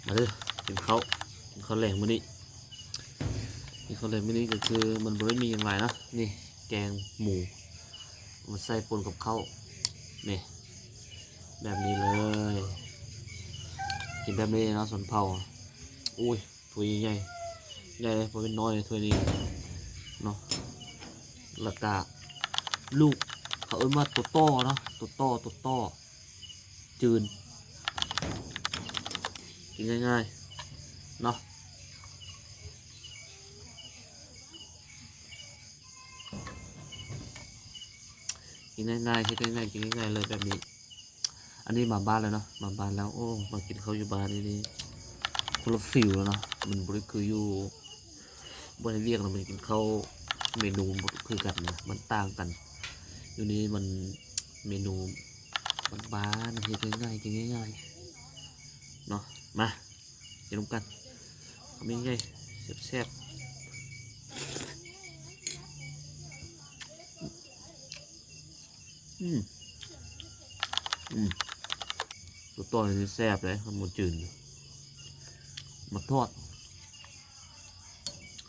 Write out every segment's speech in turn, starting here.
ມາເດີ ກິນເຂົ້າ ກິນເຂົ້າແລງມື້ນີ້. ກິນເຂົ້າແລງມື້ນີ້ກໍຄືມັນບໍ່ໄດ້ມີຫຍັງຫຼາຍເນາະ. ນີ້ແກງໝູ ມາໃສ່ປົນກັບເຂົ້າ ນີ້ ແບບນີ້ເລີຍ. ກິນແບບນີ້ເນາະ ຊົນເຜົ່າ. ໂອ້ຍ ຖ້ວຍໃຫຍ່ໆ ໃຫຍ່ເລີຍ ບໍ່ແມ່ນນ້ອຍເລີຍຖ້ວຍນີ້ເນາະ. ແລ້ວກະລູກ ເຂົາເອີ້ນວ່າຕົວຕໍ່ເນາະ ຕົວຕໍ່ ຕົວຕໍ່ ຈືນ ກິນງ່າຍໆເນາະ ກິນງ່າຍໆ ເຮັດງ່າຍໆ ກິນງ່າຍໆເລີຍແບບນີ້. ອັນນີ້ມາບ້ານແລ້ວເນາະ ມາບ້ານແລ້ວ ໂອ້ ມາກິນເຂົ້າຢູ່ບ້ານນີ້ ຄົນລະຟີລແລ້ວເນາະ. ມັນບໍ່ໄດ້ຄືຢູ່ ບໍ່ໄດ້ວຽກນະ ມັນກິນເຂົ້າ ເມນູບໍ່ຄືກັນນະ ມັນຕ່າງກັນ. ຢູ່ນີ້ມັນເມນູບ້ານໆ ເຮັດງ່າຍໆ ກິນງ່າຍໆເນາະ. ມາ ກິນນຳກັນ ຄຳໃຫຍ່ໆ ແຊບໆ. ອືມ ອືມ ຕົວຕໍ່ນີ້ແຊບເດ້ ມັນບໍ່ຈືນ. ໝາກທອດ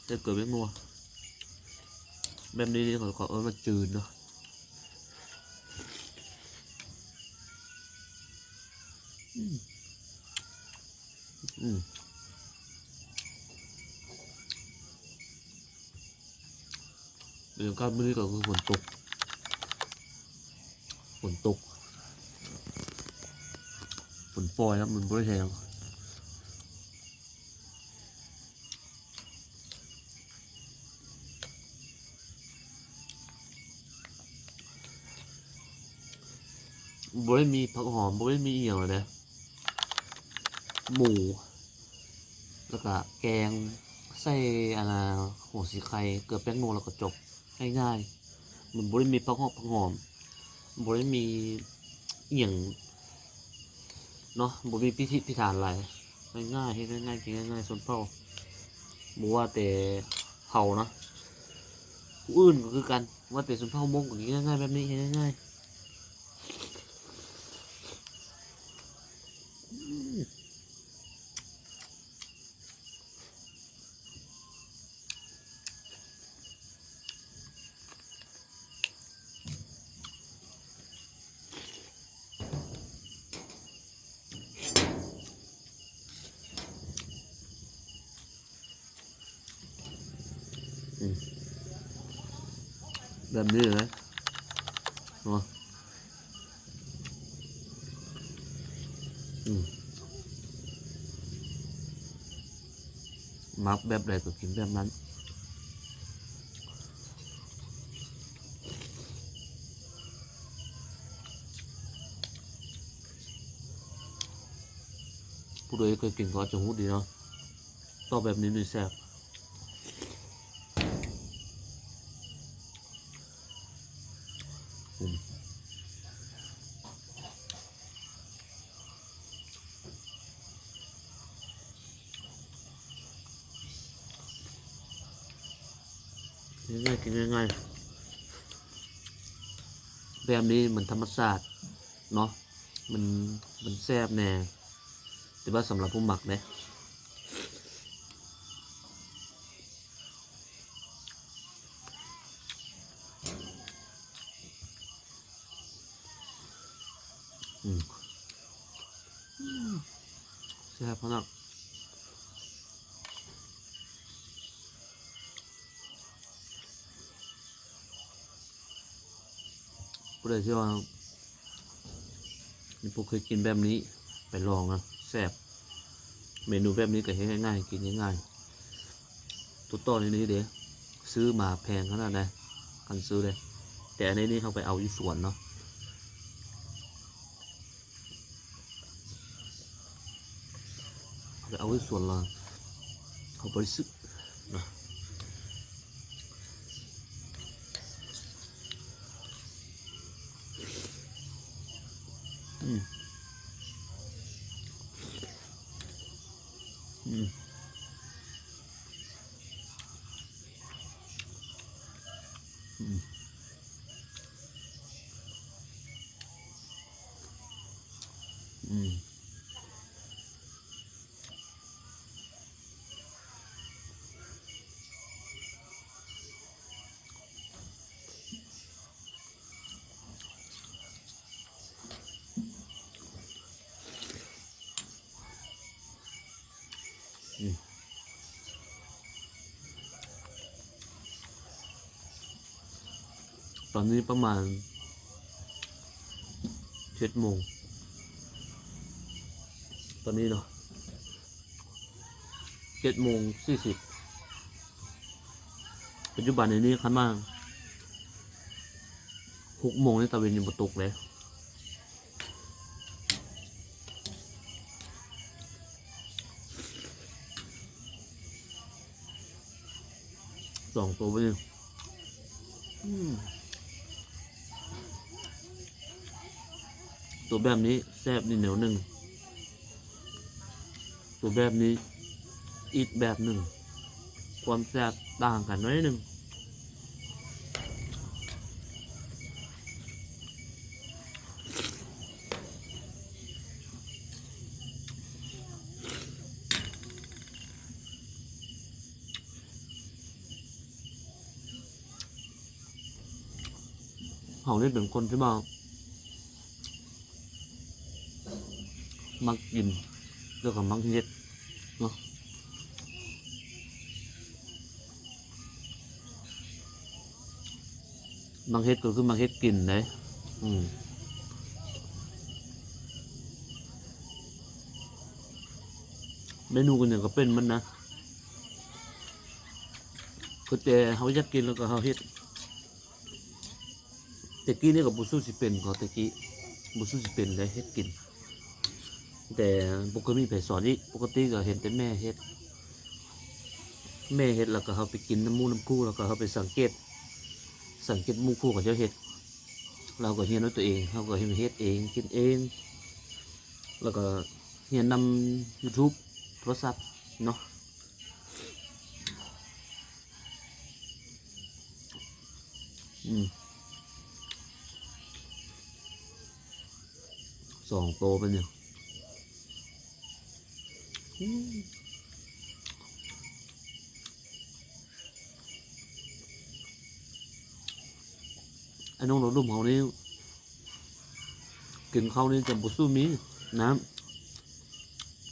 ໃສ່ເກືອແປ້ງນົວ ແບບນີ້ເຂົາ ເຂົາເອີ້ນວ່າຈືນເນາະ. ອືມ ອືມ. ບັນຍາກາດມື້ນີ້ກໍຄືຝົນຕົກ ຝົນຕົກ ຝົນຝອຍນະ ມັນບໍ່ໄດ້ແຮງ. ບໍ່ໄດ້ມີຜັກຫອມ ບໍ່ໄດ້ມີອີ່ຫຍັງເລີຍເດ້ ໝູ ແລ້ວກະແກງໃສ່ອັນນ່າຫົວສີໄຄ ເກືອແປ້ງນົວ ແລ້ວກໍຈົບ ງ່າຍໆ. ມັນບໍ່ໄດ້ມີຜັກຫອມ ຜັກຫອມ ບໍ່ໄດ້ມີອີ່ຫຍັງເນາະ ບໍ່ມີພິຖີພິຖັນຫຼາຍ ງ່າຍໆ ເຮັດງ່າຍໆ ກິນງ່າຍໆ ຊົນເຜົ່າ. ບໍ່ວ່າແຕ່ເຮົານະ ຜູ້ອື່ນກໍຄືກັນ ວ່າແຕ່ຊົນເຜົ່າມົ້ງກໍກິນງ່າຍໆ ແບບນີ້ ເຮັດງ່າຍໆ. ອືມ. ອືມ ແບບນີ້ເລີຍເນາະ. ອືມ ມັກແບບໃດກໍກິນແບບນັ້ນ. ຜູ້ໃດເຄີຍກິນກໍອາດຈະຮູ້ດີເນາະ. ຕອບແບບນີ້ນີ້ແຊບ. ອືມ ງ່າຍໆ ກິນງ່າຍໆ ແບບນີ້ມັນທຳມະຊາດເນາະ. ມັນ ມັນແຊບແດ່ ແຕ່ວ່າສຳລັບຜູ້ມັກເດ້. ອືມ ແຊບຂະໜາດ. ຜູ້ໃດທີ່ວ່າຍັງບໍ່ເຄີຍກິນແບບນີ້ ໄປລອງນະ ແຊບ. ເມນູແບບນີ້ກໍເຮັດງ່າຍໆ ກິນງ່າຍໆ. ຕົວຕໍ່ໃນນີ້ເດ້ ຊື້ມາແພງຂະໜາດໃດ ຄັນຊື້ເດ້ ແຕ່ອັນໃນນີ້ເຮົາໄປເອົາຢູ່ສວນເນາະ. ເຮົາໄປເອົາຢູ່ສວນລາວ ເຮົາບໍ່ໄດ້ຊື້ນະ. ອືມ ອືມ ອືມ. ອືມ ອືມ ຕອນນີ້ປະມານເຈັດໂມງ ຕອນນີ້ເນາະ ເຈັດໂມງສີ່ສິບ ປັດຈຸບັນນີ້ຄັນວ່າຫົກໂມງນີ້ຕາເວັນຍັງບໍ່ຕົກເດ້. ສອງໂຕນີ້ ອືມ ໂຕແບບນີ້ແຊບນີ້ແນວໜຶ່ງ ໂຕແບບນີ້ອີກແບບໜຶ່ງ ຄວາມແຊບຕ່າງກັນໜ້ອຍໜຶ່ງ. ເຮົານີ້ເປັນຄົນທີ່ວ່າ ມັກກິນ ແລ້ວກໍມັກເຮັດເນາະ ມັກເຮັດກໍຄືມັກເຮັດກິນເດ້. ອືມ ເມນູຫຍັງກໍເປັນໝົດນະ ຄືແຕ່ເຮົາຢາກກິນແລ້ວກໍເຮົາເຮັດ. ແຕ່ກີ້ນີ້ກໍບໍ່ສູ້ຊິເປັນ ກໍແຕ່ກີ້ບໍ່ສູ້ຊິເປັນເດ້ເຮັດກິນ ແຕ່ບໍ່ເຄີຍມີໃຜສອນອີກ ປົກກະຕິກໍເຫັນແຕ່ແມ່ເຮັດ ແມ່ເຮັດ ແລ້ວກໍເຮົາໄປກິນນຳໝູ່ນຳຄູ່ ແລ້ວກໍເຮົາໄປສັງເກດ ສັງເກດໝູ່ຄູ່ເຂົາເຈົ້າເຮັດ ແລ້ວກໍຮຽນດ້ວຍຕົວເອງ ເຮົາກໍເຮັດ ເຮັດເອງ ກິນເອງ ແລ້ວກໍຮຽນນຳຢູທູບ ໂທລະສັບເນາະ. ອືມ ສອງໂຕເປັນຫຍັງ? ອືມ ໄອ້ນ້ອງລາວລຸ່ມເຮົານີ້ ກິນເຂົ້ານີ້ຈະບໍ່ສູ້ມີນ້ຳ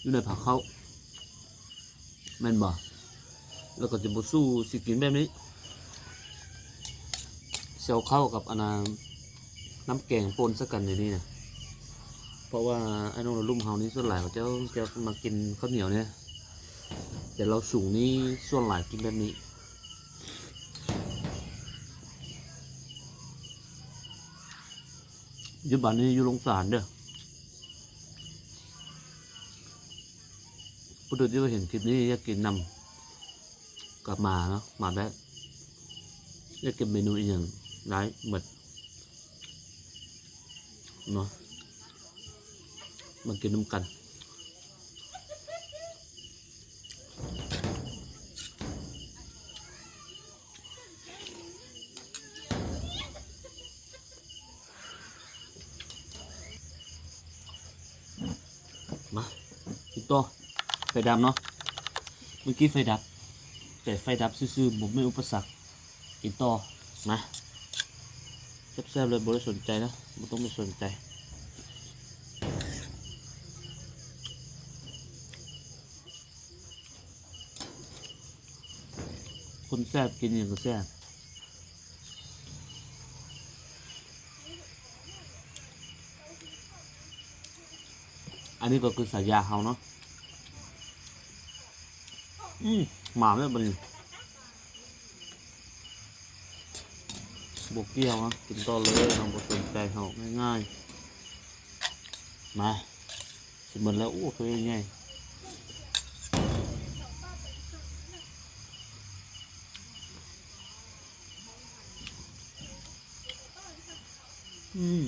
ຢູ່ໃນພາເຂົ້າ ແມ່ນບໍ່? ແລ້ວກໍຈະບໍ່ສູ້ຊິກິນແບບນີ້ ເຊວເຂົ້າກັບອັນນ່າ ນ້ຳແກງປົນໃສ່ກັນໃນນີ້ນະ ເພາະວ່າໄອ້ນ້ອງລາວລຸ່ມເຮົານີ້ ສ່ວນຫຼາຍເຂົາເຈົ້າຈະມັກກິນເຂົ້າໜຽວເດ ແຕ່ລາວສູງນີ້ສ່ວນຫຼາຍກິນແບບນີ້. ປັດຈຸບັນນີ້ຢູ່ໂລງສານເດີ ຜູ້ໃດທີ່ວ່າເຫັນຄລິບນີ້ຢາກກິນນຳ ກໍມາເນາະ ມາໄດ້ ຢາກກິນເມນູອີ່ຫຍັງໄດ້ໝົດເນາະ ມາກິນນຳກັນ. ມາ ກິນຕໍ່ ໄຟດັບເນາະ ເມື່ອກີ້ໄຟດັບ ແຕ່ໄຟດັບຊື່ໆ ບໍ່ແມ່ນອຸປະສັກ ກິນຕໍ່ ມາ ແຊບໆເລີຍ ບໍ່ໄດ້ສົນໃຈນະ ບໍ່ຕ້ອງໄປສົນໃຈ. ຄົນແຊບກິນຫຍັງກໍແຊບ ອັນນີ້ກໍຄືສາຍາເຮົາເນາະ. ອືມ ມາແລ້ວບັດນີ້ ບໍ່ກ່ຽວນະ ກິນຕໍ່ເລີຍເນາະ ບໍ່ສົນໃຈເຮົາ ງ່າຍໆ ມາ. ຊິໝົດແລ້ວ ໂອ້ ໂຕໃຫຍ່ໆ ອືມ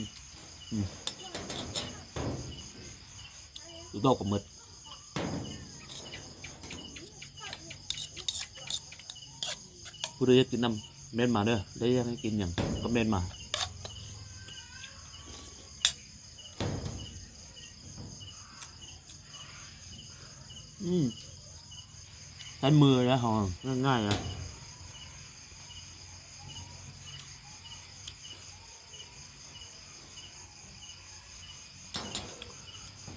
ອືມ ດອກກໍໝົດ. ຜູ້ໃດຢາກກິນນຳ ເມັ້ນມາເດີ ແລະຢາກໃຫ້ກິນຫຍັງກໍເມັ້ນມາ. ອືມ ໃຊ້ມືແລ້ວເຮົາ ງ່າຍໆນະ.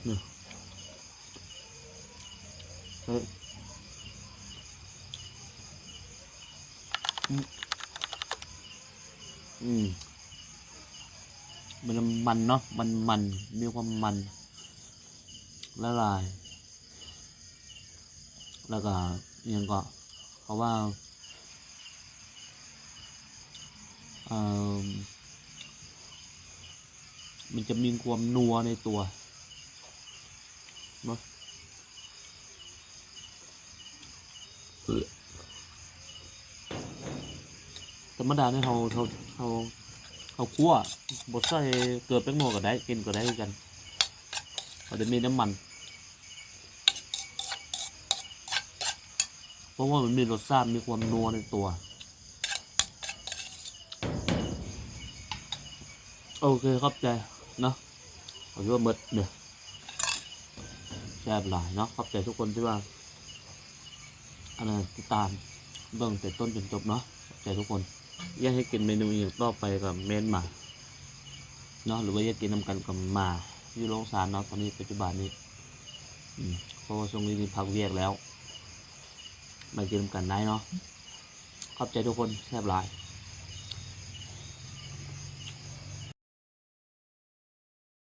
ນີ້ ເອີ ອືມ ມັນມັນເນາະ ມັນມັນ ມີຄວາມມັນຫຼາຍໆ ແລ້ວກໍອີ່ຫຍັງເກາະ ເພາະວ່າ ເອີ່ມ ມັນຈະມີຄວາມນົວໃນຕົວເນາະ. ທຳມະດານີ້ເຮົາ ເຮົາ ເຮົາ ເຮົາຂົ້ວ ບໍ່ໃສ່ເກືອແປ້ງນົວກໍໄດ້ ກິນກໍໄດ້ຄືກັນ ເຮົາຈະມີນ້ຳມັນ ເພາະວ່າມັນມີລົດຊາດ ມີຄວາມນົວໃນຕົວ. ໂອເຄ ຂອບໃຈເນາະ ເອົາຢູ່ວ່າໝົດເດີ ແຊບຫຼາຍເນາະ. ຂອບໃຈທຸກຄົນທີ່ວ່າ ອັນນັ້ນ ຕິດຕາມເບິ່ງແຕ່ຕົ້ນຈົນຈົບເນາະ ຂອບໃຈທຸກຄົນ. ຢາກໃຫ້ກິນເມນູອີ່ຫຍັງຕໍ່ໄປກໍເມັ້ນມາເນາະ ຫຼືວ່າຢາກກິນນຳກັນກໍມາຢູ່ໂລງຊານເນາະ ຕອນນີ້ປັດຈຸບັນນີ້ ອືມ ເພາະວ່າຊ່ວງນີ້ພັກວຽກແລ້ວ ມາກິນນຳກັນໄດ້ເນາະ. ຂອບໃຈທຸກຄົນ ແຊບຫຼາຍ.